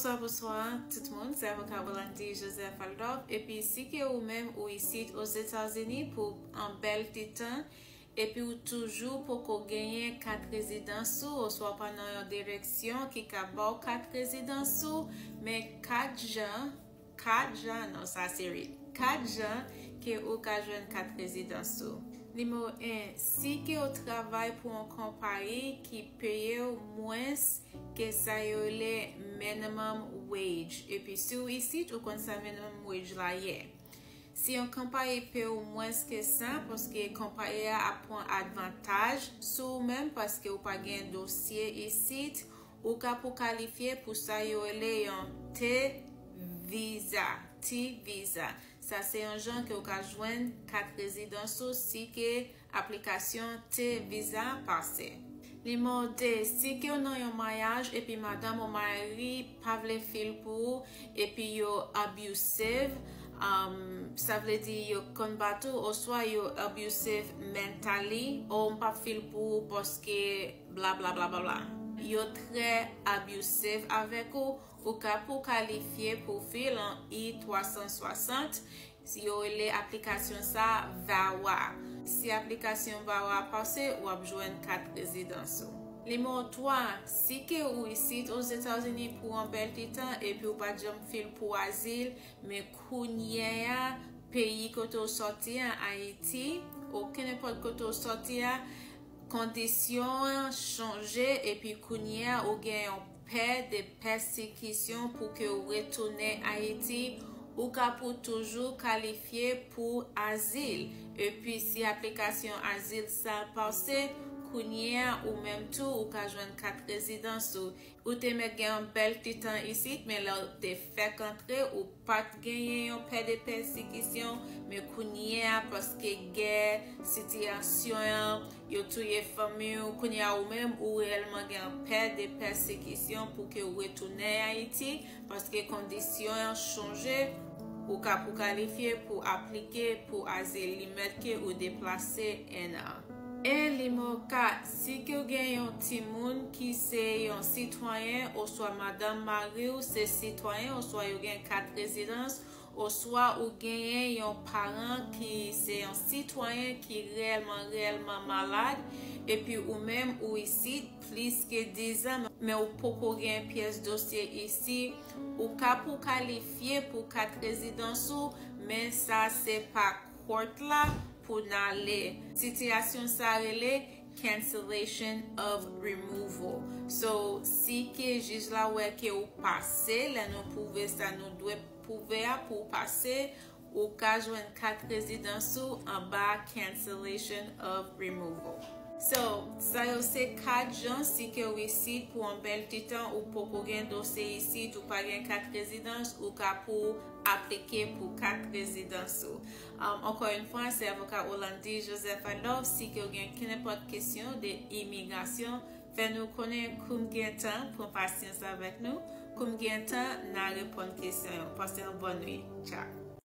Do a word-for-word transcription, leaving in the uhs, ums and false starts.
Bonswa, bonswa tout moun, se avoka Rolandi Joseph Aldorf. Epi si ke ou menm ou isit Ozetazini pou an bèl ti tan, epi ou toujou poko genyen kat rezidans ou, oswa w pa nan yon direksyon ki ka ba w kat rezidans ou, men kat jan, kat jan, non, sa se red, kat jan ke ou ka jwenn kat rezidans ou. Nimewo en, si ke w travay pou yon konpayi ki peye w mwens ke sa yo rele minimum wage. Epi si w isit, ou konn sa minimum wage la ye. Si yon konpayi peye w mwens ke sa, paske konpayi a ap pran advantaj sou ou menm, paske ou pa gen dosye isit, ou ka pou kalifye pou sa yo rele yon T visa, T visa. Sa se yon jan ke ou ka jwenn kat rezidans ou si ke aplikasyon T visa pase. Nimewo de, si ke w nan yon maryaj epi madanm ou mari pa vle fil pou ou, epi yo abusive, um, sa vle di yo konn bat ou, oswa yo abusive mentally, o m pa fil pou ou paske bla bla bla bla bla. Yo trè abusive avèk ou, ou ka pou kalifye pou fil an I twa san swasant, si yo rele aplikasyon sa VAWA. Si aplikasyon VAWA pase, w ap jwenn kat rezidans ou. Nimewo twa, si ke ou isit Ozetazini pou yon bèl ti tan epi ou pa t janm fil pou azil, men kounye a, peyi kote w sòti a, Ayiti, okenn nenpòt kote w sòti a, kondisyon an chanje epi kounye a ou gen yon pè de pèsekisyon pou ke w retounen Ayiti, ou ka pou toujou kalifye pou azil. Epi si aplikasyon azil sa pase, kounye a ou menm tou ou ka jwenn kat rezidans ou. Ou te mèt gen yon bèl ti tan isit, men lè w te fèk antre, ou pa t genyen yon pè de pèsekisyon, men kounye a, paske gè, sitiyasyon an, yo touye fanmi w, kounye a ou menm, ou reyèlman gen yon pè de pèsekisyon pou ke w retounen Ayiti, paske kondisyon an chanje, ou ka pou kalifye pou aplike pou azil, li mèt ke ou deplase en an. E nimewo kat, si ke w gen yon timoun ki se yon sitwayen oswa madanm mari w se sitwayen oswa yo gen kat rezidans, oswa ou genyen yon paran ki se yon sitwayen ki reyèlman, reyèlman malad, epi ou menm ou isit plis ke diz an, men ou poko gen pyès dosye isi, ou ka pou kalifye pou kat rezidans ou, men sa se pa court la pou n ale. Sitiyasyon sa rele cancellation of removal. So, si ke jij la wè ke ou pase, lè nou pwouve sa nou dwe pwouve a pou w pase, ou ka jwenn kat rezidans ou anba cancellation of removal. So, sa yo se kat jan si ke w isit pou yon bèl ti tan, ou poko gen dosye isit, ou pa gen kat rezidans, ou ka pou aplike pou kat rezidans ou. Um, ankò yon fwa, se avoka Rolandi Joseph Adolphe. Si ke w gen kenenpòt kesyon de imigrasyon, fè nou konnen kou m gen tan, pran pasyans avèk nou. Kou m gen tan, n a reponn kesyon yo. Pase yon bòn nwit. Tchao.